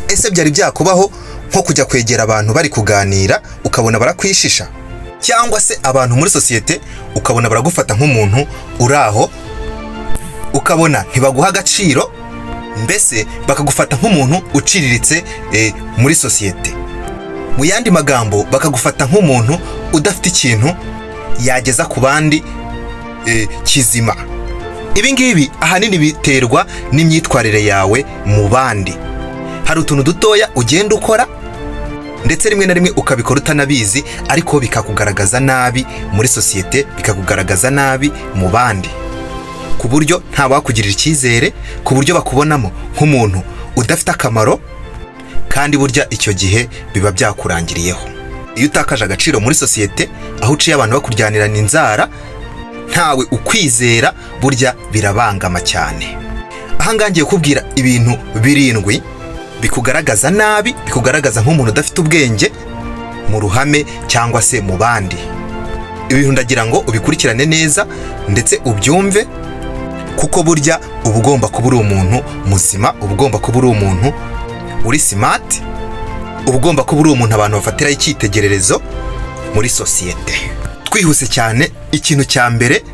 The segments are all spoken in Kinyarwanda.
Ese byari byakubaho nko kujya kwegera abantu bari kuganira, ukabona barakwishisha, cyangwa se abantu muri sosiyete ukabona baragufata nk'umuntu uri aho, ukabona ntibaguha agaciro, mbese bakagufata nk'umuntu uciriritse muri sosiyete? Mu yandi magambo, bakagufata nk'umuntu udafite ikintu yageza ku bandi kizima. Ibi ngibi ahanini biterwa n'imyitwarire yawe mu bandi. Hari utuntu dutoya ugenda ukora, ndetse rimwe na rimwe ukabikora utanabizi, ariko bikakugaragaza nabi muri sosiyete, bikakugaragaza nabi mu bandi, ku buryo nta wakugirira icyizere, ku buryo bakubonamo nk'umuntu udafite akamaro. Kandi burya icyo gihe biba byakurangiriyeho. Iyo utakaje agaciro muri sosiyete, aho uciye abantu bakuryanirana inzara, ntawe ukwizera, burya birabangama cyane. Ahangaha ngiye kukubwira ibintu birindwi bikugaragaza nabi, bikugaragaza nk'umuntu udafite ubwenge mu ruhame cyangwa se mu bandi. Ibintu ndagira ngo ubikurikirane neza ndetse ubyumve, kuko burya uba ugomba kuba uri umuntu muzima, uba ugomba kuba uri umuntu uri smart, uba ugomba kuba uri umuntu abantu bafatiraho icyitegererezo muri sosiyete. Twihuse cyane, ikintu cya mbere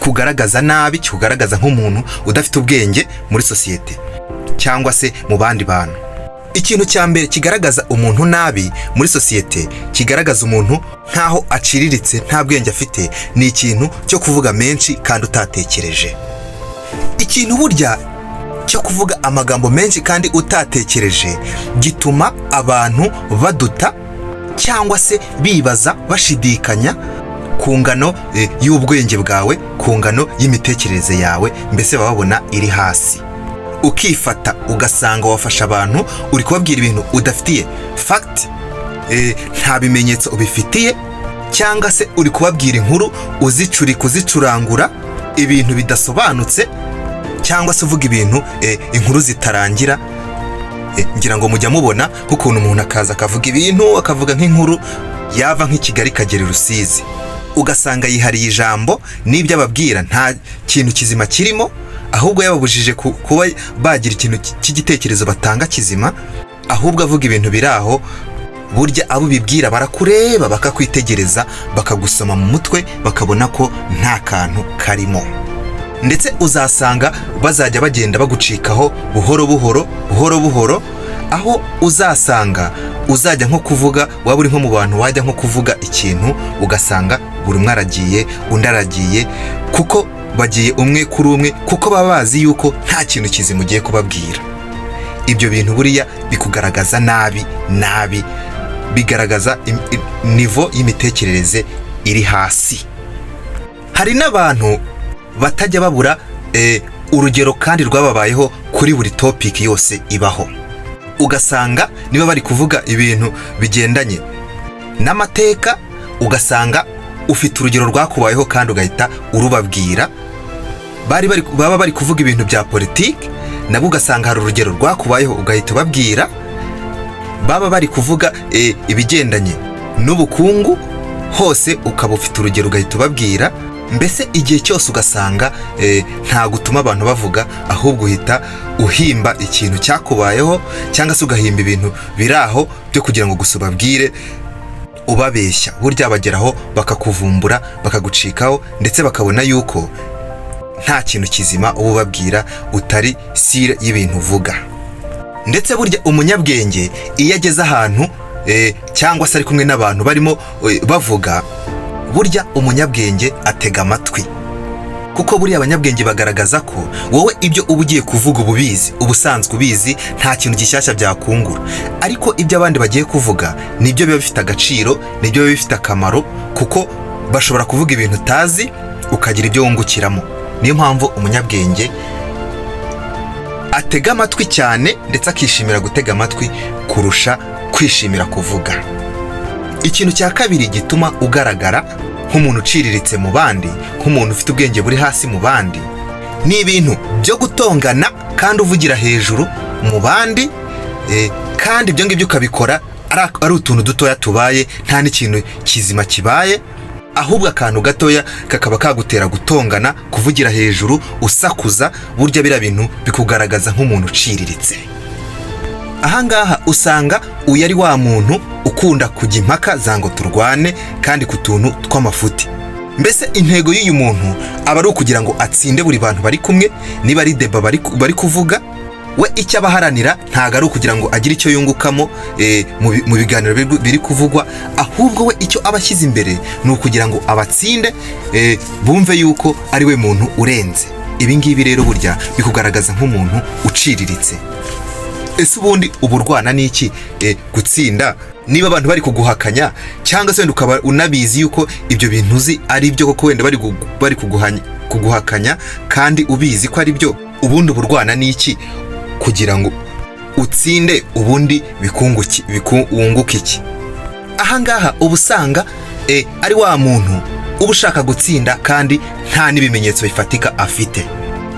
kugaragaza nabi, kikugaragaza nk'umuntu udafite ubwenge muri sosiyete cyangwa se mu bandi bantu. Ikintu cya mbere kigaragaza umuntu nabi muri sosiyete, kigaragaza umuntu nk'aho aciriritse, nta bwenge afite, ni ikintu cyo kuvuga menshi kandi utatekereje. Ikintu burya cyo kuvuga amagambo menshi kandi utatekereje gituma abantu baduta cyangwa se bibaza, bashidikanya ku ngano y'ubwenge bwawe, ku ngano y'imitekerereze yawe, mbese baba babona iri hasi. Ukifata ugasanga wafasha abantu, uri kubabwira ibintu udafitiye fact, nta bimenyetso ubifitiye, cyangwa se uri kubabwira inkuru uzicurika, uzicurangura, ibintu bidasobanutse, cyangwa se uvuga ibintu inkuru zitarangira. Ngira ngo mujya mubona nk'ukuntu umuntu akaza akavuga ibintu, akavuga nk'inkuru yava nk'i Kigali ikagera i Rusizi, ugasanga yihariye ijambo, n'ibyo ababwira nta kintu kizima kirimo, ahubwo yababujije kuba bagira ikintu cy'igitekerezo batanga kizima, ahubwo avuga ibintu biri aho. Burya abo ubibwira barakureba, bakakwitegereza, bakagusoma mu mutwe, bakabona ko nta kantu karimo. Ndetse uzasanga bazajya bagenda bagucikaho buhoro buhoro, buhoro buhoro, aho uzasanga uzajya nko kuvuga, waba uri nko mu bantu, wajya nko kuvuga ikintu, ugasanga buri umwe aragiye, undi aragiye, kuko bagiye umwe kuri umwe, kuko baba bazi yuko nta kintu kizima ugiye kubabwira. Ibyo bintu buriya bikugaragaza nabi nabi, bigaragaza niveau y'imitekerereze iri hasi. Hari n'abantu batajya babura urugero kandi rwababayeho kuri buri topic yose ibaho. Ugasanga niba bari kuvuga ibintu bigendanye n'amateka, ugasanga ufite urugero rwakubayeho kandi ugahita urubabwira. Baba bari kuvuga ibintu bya politiki, nabwo ugasanga hari urugero rwakubayeho, ugahita ubabwira. Baba bari kuvuga ibigendanye n'ubukungu, hose ukaba ufite urugero, ugahita ubabwira. Mbese igihe cyose ugasanga nta gutuma abantu bavuga, ahubwo uhita uhimba ikintu cyakubayeho, cyangwa se ugahimba ibintu biri aho byo kugira ngo gusa ubabwire, ubabeshya. Burya bageraho bakakuvumbura, bakagucikaho, ndetse bakabona yuko nta kintu kizima uba ubabwira, utari sûr y'ibintu uvuga. Ndetse burya umunyabwenge iyo ageze ahantu cyangwa se ari kumwe n'abantu barimo bavuga, burya umunyabwenge atega amatwi, kuko buriya abanyabwenge bagaragaza ko wowe ibyo uba ugiye kuvuga uba ubizi, uba usanzwe ubizi, nta kintu gishyashya byakungura. Ariko ibyo abandi bagiye kuvuga nibyo biba bifite agaciro, nibyo biba bifite akamaro, kuko bashobora kuvuga ibintu utazi ukagira ibyo wungukiramo. Niyo mpamvu umunyabwenge atega amatwi cyane, ndetse akishimira gutega amatwi kurusha kwishimira kuvuga. Ikintu cya kabiri gituma ugaragara nk'umuntu uciriritse mu bandi, nk'umuntu ufite ubwenge buri hasi mu bandi, ni ibintu byo gutongana kandi uvugira hejuru mu bandi, kandi ibyo ngibyo ukabikora ari utuntu dutoya tubaye, nta n'ikintu kizima kibaye, ahubwo akantu gatoya kakaba kagutera gutongana, kuvugira hejuru, usakuza. Burya biriya bintu bikugaragaza nk'umuntu uciriritse. Ahangaha usanga uyu ari wa muntu ukunda kujya impaka za ngo turwane kandi ku tuntu tw'amafuti. Mbese intego y'uyu muntu aba ari ukugira ngo atsinde buri bantu bari kumwe. Niba ari débat bari kuvuga, we icyo aba aharanira ntabwo ari ukugira ngo agire icyo yungukamo mu biganiro biri kuvugwa, ahubwo we icyo aba ashyize imbere ni ukugira ngo abatsinde, bumve yuko ari we muntu urenze. Ibi ngibi rero burya bikugaragaza nk'umuntu uciriritse. Ese ubundi uba urwana n'iki gutsinda niba abantu bari kuguhakanya, cyangwa se wenda ukaba unabizi yuko ibyo bintu uzi ari byo koko, wenda bari kuguhakanya kandi ubizi ko ari byo? Ubundi uba urwana n'iki kugira ngo utsinde? Ubundi wunguke iki? Ahangaha uba usanga ari wa muntu uba ushaka gutsinda kandi nta n'ibimenyetso bifatika afite.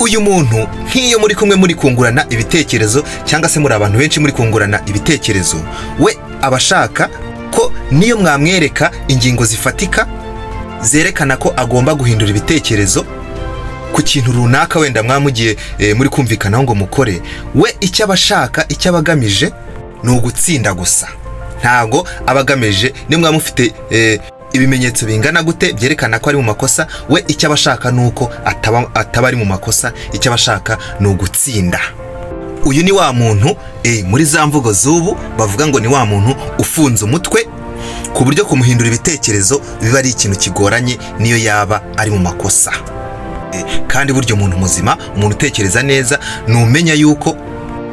Uyu muntu nk'iyo muri kumwe muri kungurana ibitekerezo, cyangwa se muri abantu benshi muri kungurana ibitekerezo, we aba ashaka ko niyo mwamwereka ingingo zifatika zerekana ko agomba guhindura ibitekerezo ku kintu runaka wenda mwamugiye muri kumvikanaho ngo mukore, we icyo aba ashaka, icyo aba agamije ni ugutsinda gusa. Ntago aba agamije niyo mwaba mufite ibimenyetso bingana gute byerekana ko ari mu makosa, we icyo aba ashaka ni uko ataba ari mu makosa. Icyo aba ashaka ni ugutsinda. Uyu ni wa muntu muri za mvugo z'ubu bavuga ngo ni wa muntu ufunze umutwe, ku buryo kumuhindura ibitekerezo biba ari ikintu kigoranye niyo yaba ari mu makosa. Kandi burya umuntu muzima, umuntu utekereza neza, numenya yuko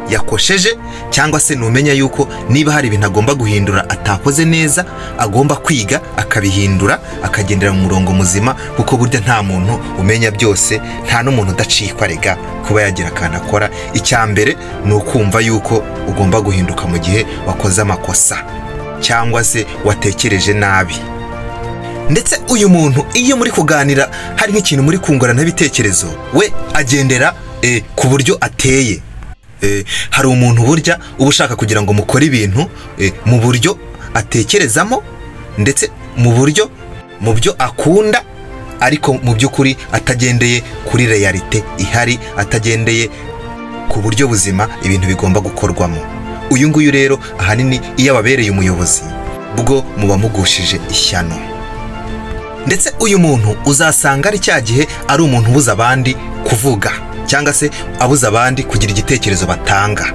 yakosheje, cyangwa se numenya yuko niba hari ibintu agomba guhindura atakoze neza, agomba kwiga akabihindura, akagendera mu murongo muzima, kuko burya nta muntu umenya byose, nta n'umuntu udacikwa rega kuba yagira akantu akora. Icya mbere ni ukumva yuko ugomba guhinduka mu gihe wakoze amakosa cyangwa se watekereje nabi. Ndetse uyu muntu iyo muri kuganira hari nk'ikintu muri kungurana ibitekerezo, we agendera ku buryo ateye. Hari umuntu burya uba ushaka kugira ngo mukore ibintu mu buryo atekerezamo, ndetse mu buryo mu byo akunda, ariko mu by'ukuri atagendeye kuri réalité ihari, atagendeye ku buryo buzima ibintu bigomba gukorwamo. Uyu nguyu rero ahanini iyo ababereye umuyobozi bwo muba mugushije ishyano. Ndetse uyu muntu uzasanga ari cya gihe ari umuntu ubuza abandi kuvuga, cyangwa se abuza abandi kugira igitekerezo batanga.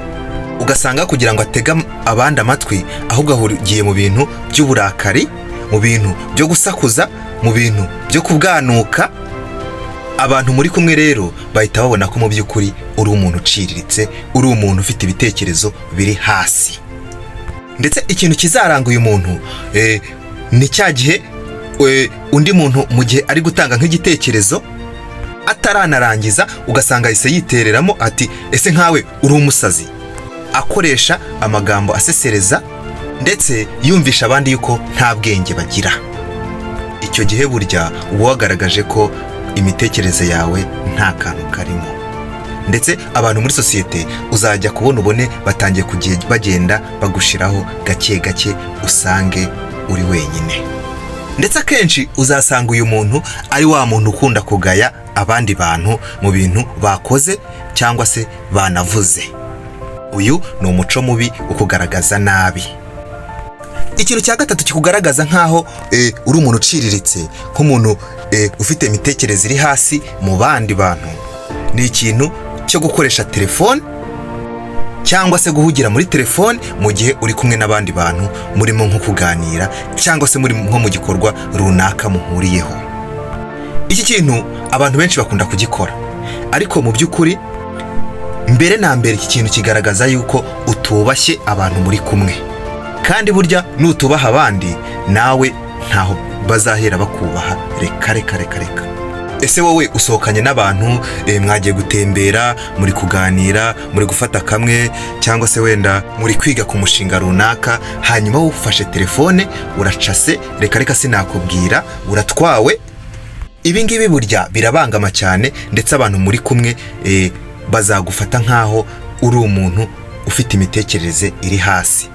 Ugasanga kugira ngo atege abandi amatwi, ahubwo ahugiye mu bintu by'uburakari, mu bintu byo gusakuza, mu bintu byo kubwanuka. Abantu muri kumwe rero bahita babona ko mu by'ukuri uri umuntu uciriritse, uri umuntu ufite ibitekerezo biri hasi. Ndetse ikintu kizaranga uyu muntu ni cya gihe undi muntu mu gihe ari gutanga nk'igitekerezo ataranarangiza, ugasanga ahise yitereramo ati: "Ese nkawe uri umusazi?" Akoresha amagambo asesereza, ndetse yumvisha abandi yuko nta bwenge bagira. Icyo gihe burya uba wagaragaje ko imitekerereze yawe nta kantu karimo. Ndetse abantu muri sosiyete uzajya kubona ubone batangiye bagenda bagushiraho gake gake, usange uri wenyine. Ndetse akenshi uzasanga uyu muntu ari wa muntu ukunda kugaya abandi bantu mu bintu bakoze cyangwa se banavuze. Uyu ni umuco mubi ukugaragaza nabi. Ikintu cya gatatu kikugaragaza nk'aho uri umuntu uciriritse, nk'umuntu ufite imitekerereze iri hasi mu bandi bantu, ni ikintu cyo gukoresha telefone cyangwa se guhugira muri telefone mu gihe uri kumwe n'abandi bantu, murimo nko kuganira cyangwa se muri nko mu gikorwa runaka muhuriyeho. Iki kintu abantu benshi bakunda kugikora, ariko mu by'ukuri mbere na mbere iki kintu kigaragaza yuko utubashye abantu muri kumwe. Kandi burya nutubaha abandi, nawe ntaho bazahera bakubaha. Reka reka reka reka. Ese wowe usohokanye n'abantu, mwagiye gutembera, muri kuganira, muri gufata kamwe, cyangwa se wenda muri kwiga ku mushinga runaka, hanyuma wowe ufashe telefone uracase, reka reka sinakubwira, uratwawe. Ibi ngibi burya birabangama cyane, ndetse abantu muri kumwe bazagufata nk'aho uri umuntu ufite imitekerereze iri hasi.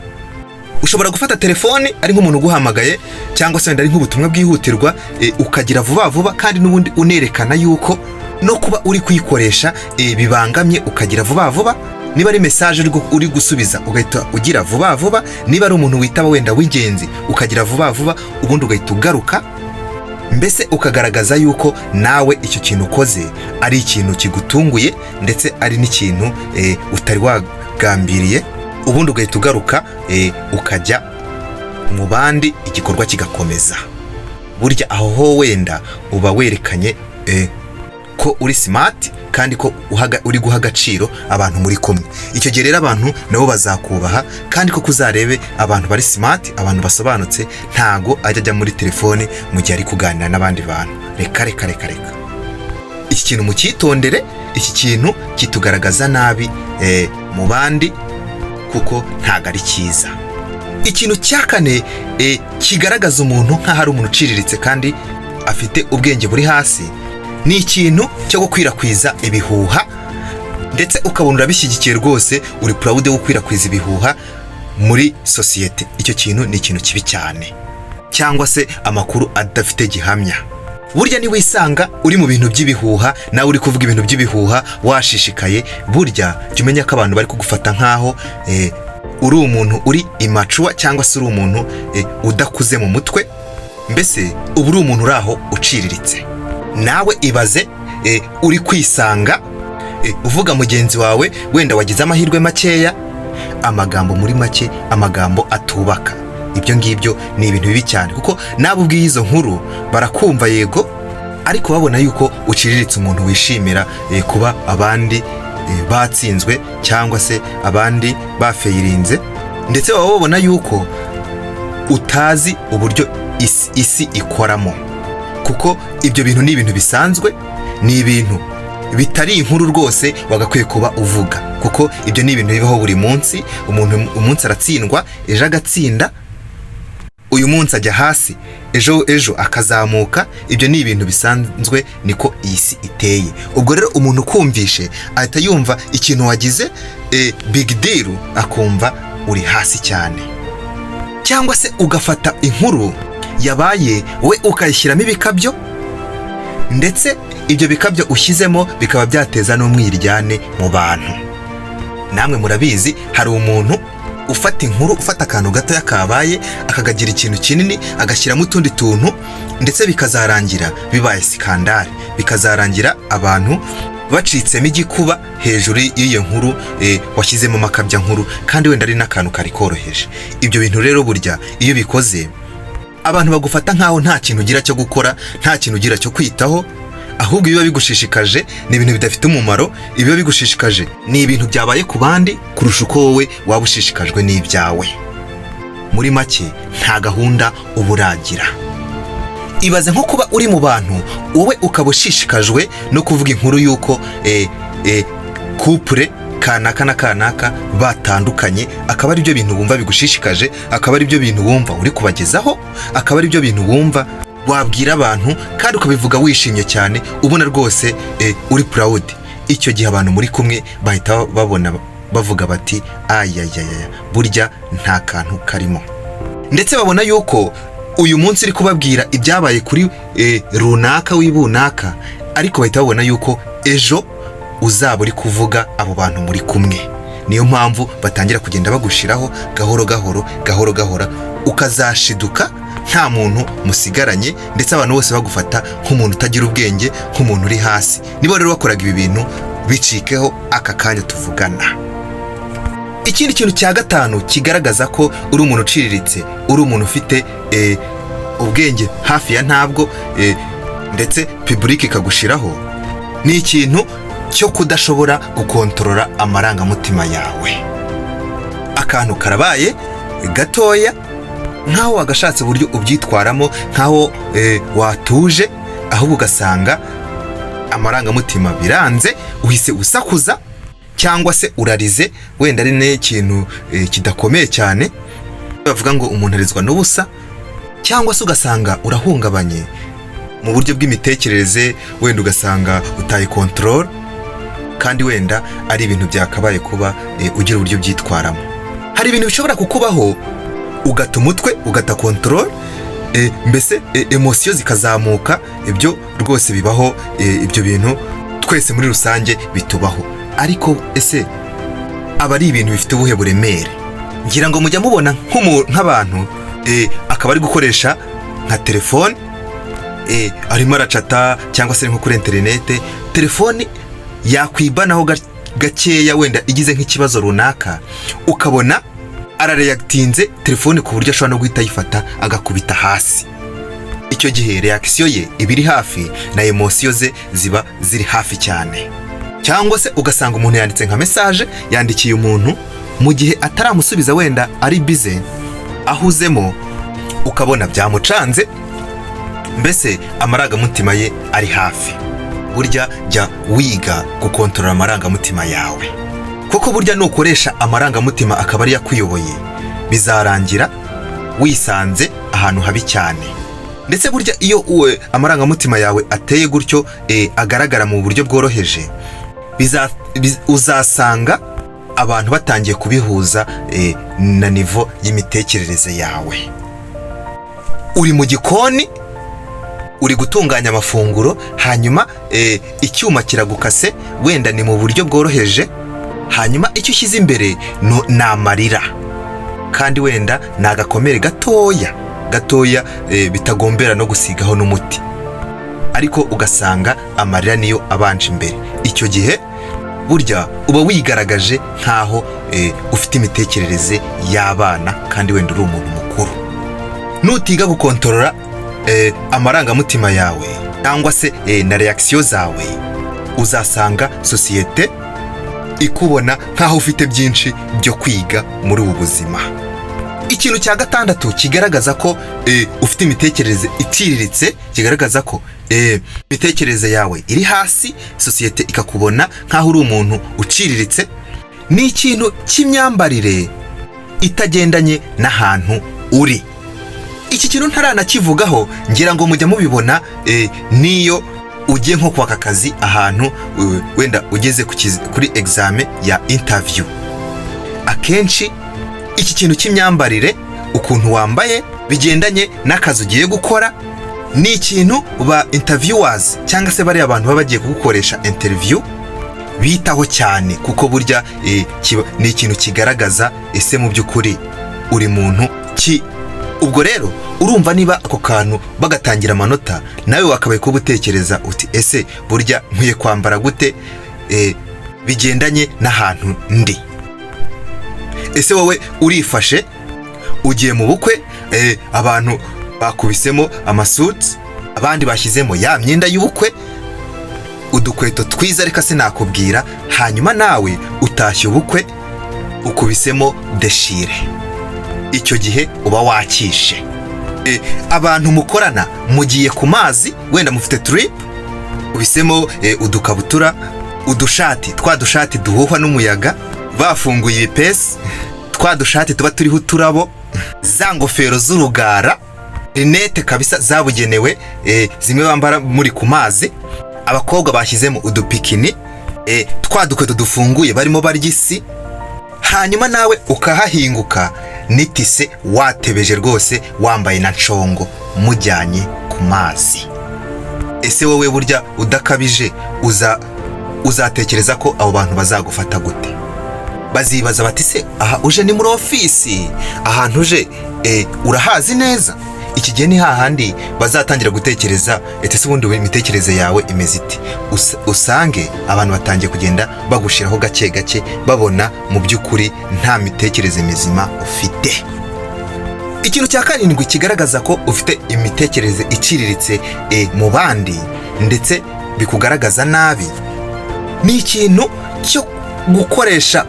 Ushobora gufata telefone ari nk'umuntu uguhamagaye, cyangwa se wenda ari nk'ubutumwa bwihutirwa, ukagira vuba vuba, kandi n'ubundi unerekana yuko no kuba uri kuyikoresha bibangamye, ukagira vuba vuba. Niba ari message uri gusubiza, ugahita ugira vuba vuba. Niba ari umuntu witaba wenda w'ingenzi, ukagira vuba vuba, ubundi ugahita ugaruka. Mbese ukagaragaza yuko nawe icyo kintu ukoze ari ikintu kigutunguye, ndetse ari n'ikintu utari wagambiriye. Ubundi ugahita ugaruka, ukajya mu bandi, igikorwa kigakomeza. Burya aho ho wenda uba werekanye ko uri smart kandi ko uri guha agaciro abantu muri kumwe. Icyo gihe rero abantu nabo bazakubaha. Kandi ko kuzarebe abantu bari smart, abantu basobanutse, ntago ajya muri telefone mu gihe ari kuganira n'abandi bantu. Reka, reka, reka, reka, iki kintu mucyitondere. Iki kintu kitugaragaza nabi mu bandi, kuko ntago ari cyiza. Ikintu cya kane kigaragaza umuntu nk'aho ari umuntu uciriritse kandi afite ubwenge buri hasi ni ikintu cyo gukwirakwiza ibihuha, ndetse ukabona urabishyigikiye rwose, uri proud wo gukwirakwiza ibihuha muri sosiyete. Icyo kintu ni ikintu kibi cyane, cyangwa se amakuru adafite gihamya. Burya niwisanga uri mu bintu by'ibihuha, nawe uri kuvuga ibintu by'ibihuha washishikaye, burya jya umenya ko abantu bari kugufata nk'aho uri umuntu uri immature, cyangwa se uri umuntu udakuze mu mutwe. Mbese uba uri umuntu uri aho uciriritse. Nawe ibaze uri kwisanga uvuga mugenzi wawe wenda wagize amahirwe makeya, amagambo muri make, amagambo atubaka. Ibyo ngibyo ni ibintu bibi cyane, kuko nawe ubwiye izo nkuru barakumva, yego, ariko babona yuko uciriritse, umuntu wishimira kuba abandi batsinzwe cyangwa se abandi bafeyirinze, ndetse baba babona yuko utazi uburyo isi ikoramo, kuko ibyo bintu ni ibintu bisanzwe, ni ibintu bitari inkuru rwose wagakwiye kuba uvuga, kuko ibyo ni ibintu bibaho buri munsi. Umuntu umunsi aratsindwa, ejo agatsinda, uyu munsi ajya hasi, ejo ejo akazamuka. Ibyo ni ibintu bisanzwe, niko iyi si iteye. Ubwo rero umuntu ukumvishe ahita yumva ikintu wagize big deal, akumva uri hasi cyane. Cyangwa se ugafata inkuru yabaye, we ukayishyiramo ibikabyo, ndetse ibyo bikabyo ushyizemo bikaba byateza n'umwiryane mu bantu. Namwe murabizi, hari umuntu ufata inkuru, ufata akantu gatoya kabaye akakagira ikintu kinini, agashyiramo utundi tuntu, ndetse bikazarangira bibaye scandale, bikazarangira abantu bacitsemo igikuba hejuru y'iyo nkuru washyizemo amakabya nkuru, kandi wenda ari n'akantu kari koroheje. Ibyo bintu rero burya iyo bikoze, abantu bagufata nk'aho nta kintu ugira cyo gukora, nta kintu ugira cyo kwitaho, ahubwo ibiba bigushishikaje ni ibintu bidafite umumaro, ibiba bigushishikaje ni ibintu byabaye ku bandi kurusha uko wowe waba ushishikajwe n'ibyawe. Muri make, nta gahunda uba uragira. Ibaze nko kuba uri mu bantu, wowe ukaba ushishikajwe no kuvuga inkuru y'uko couple kanaka na kanaka batandukanye, akaba ari byo bintu wumva bigushishikaje, akaba ari byo bintu wumva uri kubagezaho, akaba ari byo bintu wumva wabwira abantu, kandi ukabivuga wishimye cyane, ubona rwose uri proud. Icyo gihe abantu muri kumwe bahita babona, bavuga bati: "Ayayaya, burya nta kantu karimo." Ndetse babona yuko uyu munsi uri kubabwira ibyabaye kuri runaka w'ibunaka, ariko bahita babona yuko ejo uzaba uri kuvuga abo bantu muri kumwe. Niyo mpamvu batangira kugenda bagushiraho gahoro gahoro, gahoro gahoro, ukazashiduka nta muntu musigaranye, ndetse abantu bose bagufata nk'umuntu utagira ubwenge, nk'umuntu uri hasi. Niba rero wakoraga ibi bintu, bicikeho aka kanya tuvugana. Ikindi kintu cya gatanu kigaragaza ko uri umuntu uciriritse, uri umuntu ufite ubwenge hafi ya ntabwo, ndetse public ikagushiraho, ni ikintu cyo kudashobora gukontorora amarangamutima yawe. Akantu karabaye gatoya, nk'aho wagashatse uburyo ubyitwaramo, nk'aho watuje, ahubwo ugasanga amarangamutima biranze, uhise usakuza cyangwa se urarize, wenda ari n'ikintu kidakomeye cyane. Bavuga ngo umuntu arizwa n'ubusa. Cyangwa se ugasanga urahungabanye mu buryo bw'imitekerereze, wenda ugasanga utaye control, kandi wenda ari ibintu byakabaye kuba ugira uburyo byitwaramo. Hari ibintu bishobora kukubaho ugata umutwe, ugata control, mbese émotion zikazamuka. Ibyo rwose bibaho, ibyo bintu twese muri rusange bitubaho. Ariko ese Aba ari ibintu bifite ubuhe buremere? Ngira ngo mujya mubona nk'abantu akaba ari gukoresha nka telefone, arimo aracata cyangwa se nko kuri interinete, telefone yakwibanaho gakeya, wenda igize nk'ikibazo runaka, ukabona arareyagitinze telefone ku buryo ashobora no guhita ayifata agakubita hasi. Icyo gihe reaction ye iba iri hafi na émotion ze ziba ziri hafi cyane. Cyangwa se ugasanga umuntu yanditse nka message, yandikiye umuntu, mu gihe ataramusubiza, wenda ari busy ahuzemo, ukabona byamucanze, mbese amarangamutima ye ari hafi. Burya jya wiga gukontorora amarangamutima yawe, kuko burya nukoresha amarangamutima akaba ariyo akuyoboye, bizarangira wisanze ahantu habi cyane. Ndetse burya iyo uwe amarangamutima yawe ateye gutyo, agaragara mu buryo bworoheje, uzasanga abantu batangiye kubihuza na niveau y'imitekerereze yawe. Uri mu gikoni, uri gutunganya amafunguro, hanyuma icyuma kiragukase, wenda ni mu buryo bworoheje, hanyuma icyo ushyize imbere ni amarira, kandi wenda ni agakomere gatoya gatoya, bitagombera no gusigaho n'umuti, ariko ugasanga amarira niyo abanje imbere. Icyo gihe burya uba wigaragaje nk'aho ufite imitekerereze y'abana, kandi wenda uri umuntu mukuru. Nutiga gukontorora amarangamutima yawe cyangwa se na reaction zawe, uzasanga sosiyete ikubona nk'aho ufite byinshi byo kwiga muri ubu buzima. Ikintu cya gatandatu kigaragaza ko ufite imitekerereze iciriritse, kigaragaza ko imitekerereze yawe iri hasi, sosiyete ikakubona nk'aho uri umuntu uciriritse, ni ikintu cy'imyambarire itagendanye n'ahantu uri. Iki kintu ntaranakivugaho, ngira ngo mujya mubibona, n'iyo ugiye nko kwaka akazi ahantu, wenda ugeze kuri examen ya interview, akenshi iki kintu cy'imyambarire, ukuntu wambaye bigendanye n'akazi ugiye gukora, ni ikintu ba interviewers cyangwa se bariya bantu baba bagiye kugukoresha interview bitaho cyane, kuko burya ni ikintu kigaragaza ese mu by'ukuri uri muntu ki. Ubwo rero urumva, niba ako kantu bagatangira amanota, nawe wakabaye kuba utekereza uti: "Ese burya nkwiye kwambara gute bigendanye n'ahantu ndi?" Ese wowe urifashe, ugiye mu bukwe, abantu bakubisemo amasuti, abandi bashyizemo ya myenda y'ubukwe, udukweto twiza, reka sinakubwira, hanyuma nawe utashye ubukwe ukubisemo déchiré. Icyo gihe uba wakishe. Abantu mukorana mugiye ku mazi, wenda mufite trip, ubisemo udukabutura, udushati, twa dushati duhuhwa n'umuyaga, bafunguye ibipesi, twa dushati tuba turiho uturabo, za ngofero z'urugara, lunettes kabisa zabugenewe, zimwe bambara muri ku mazi, abakobwa bashyizemo udubikini, twa dukweto dufunguye, barimo barya isi, hanyuma nawe ukahahinguka n'itise watebeje rwose, wambaye na nshongo, mujyanye ku mazi. Ese wowe burya udakabije uza uzatekereza ko abo bantu bazagufata gute? Bazibaza bati: "Se aha uje ni muri ofisi? Ahantu uje urahazi neza?" Iki gihe ni hahandi bazatangira gutekereza ete: "Se ubundi imitekerereze yawe imeze ite?" Usange abantu batangiye kugenda bagushyiraho gake gake, babona mu by'ukuri nta mitekerereze mizima ufite. Ikintu cya karindwi kigaragaza ko ufite imitekerereze iciriritse mu bandi, ndetse bikugaragaza nabi, ni ikintu cyo gukoresha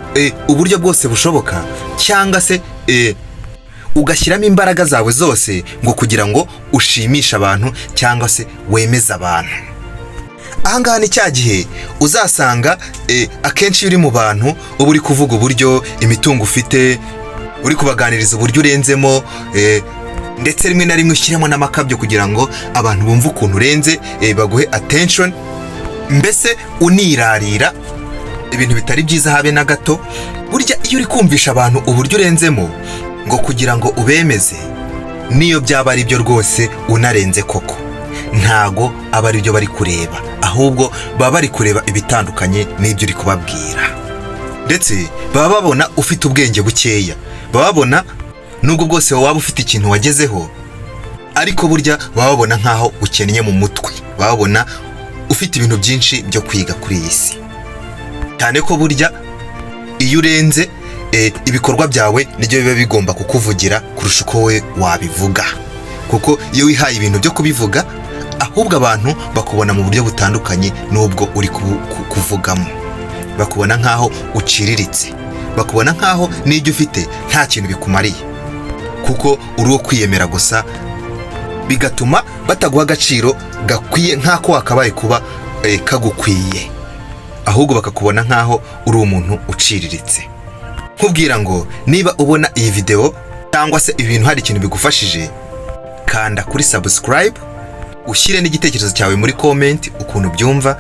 uburyo bwose bushoboka cyangwa se ugashyiramo imbaraga zawe zose ngo kugira ngo ushimishe abantu cyangwa se wemeze abantu. Ahangaha ni cya gihe uzasanga akenshi iyo uri mu bantu uba uri kuvuga uburyo imitungo ufite, uri kubaganiriza uburyo urenzemo, ndetse rimwe na rimwe ushyiramo n'amakabyo kugira ngo abantu bumve ukuntu urenze, baguhe attention, mbese unirarira ibintu bitari byiza habe na gato. Burya iyo uri kumvisha abantu uburyo urenzemo ngo kugira ngo ubemeze, niyo byaba ari byo rwose unarenze koko, ntago aba ari byo bari kureba, ahubwo baba bari kureba ibitandukanye n'ibyo uri kubabwira. Ndetse baba babona ufite ubwenge bukeya, baba babona nubwo bwose waba ufite ikintu wagezeho, ariko burya baba babona nk'aho ukennye mu mutwe, baba babona ufite ibintu byinshi byo kwiga kuri iyi si. Cyane ko burya iyo urenze, ibikorwa byawe nibyo biba bigomba kukuvugira kurusha uko we wabivuga, kuko iyo wihaye ibintu byo kubivuga, ahubwo abantu bakubona mu buryo butandukanye n'ubwo uri kuvugamo. Bakubona nk'aho uciriritse, bakubona nk'aho n'ibyo ufite nta kintu bikumariye, kuko uri uwo kwiyemera gusa, bigatuma bataguha agaciro gakwiye nk'ako wakabaye kuba kagukwiye, ahubwo bakakubona nk'aho uri umuntu uciriritse. Nkubwira ngo niba ubona iyi videwo cyangwa se ibintu hari ikintu bigufashije, kanda kuri subscribe, ushyire n'igitekerezo cyawe muri comment ukuntu byumva.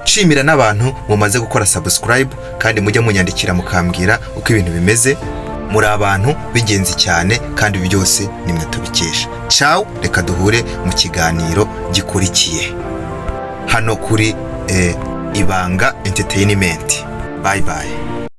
Nshimira n'abantu mumaze gukora subscribe, kandi mujya munyandikira mukambwira uko ibintu bimeze. Muri abantu b'ingenzi cyane, kandi ibi byose nimwe tubikesha. Ciao, reka duhure mu kiganiro gikurikiye hano kuri Ibanga Entertainment. Bye bye.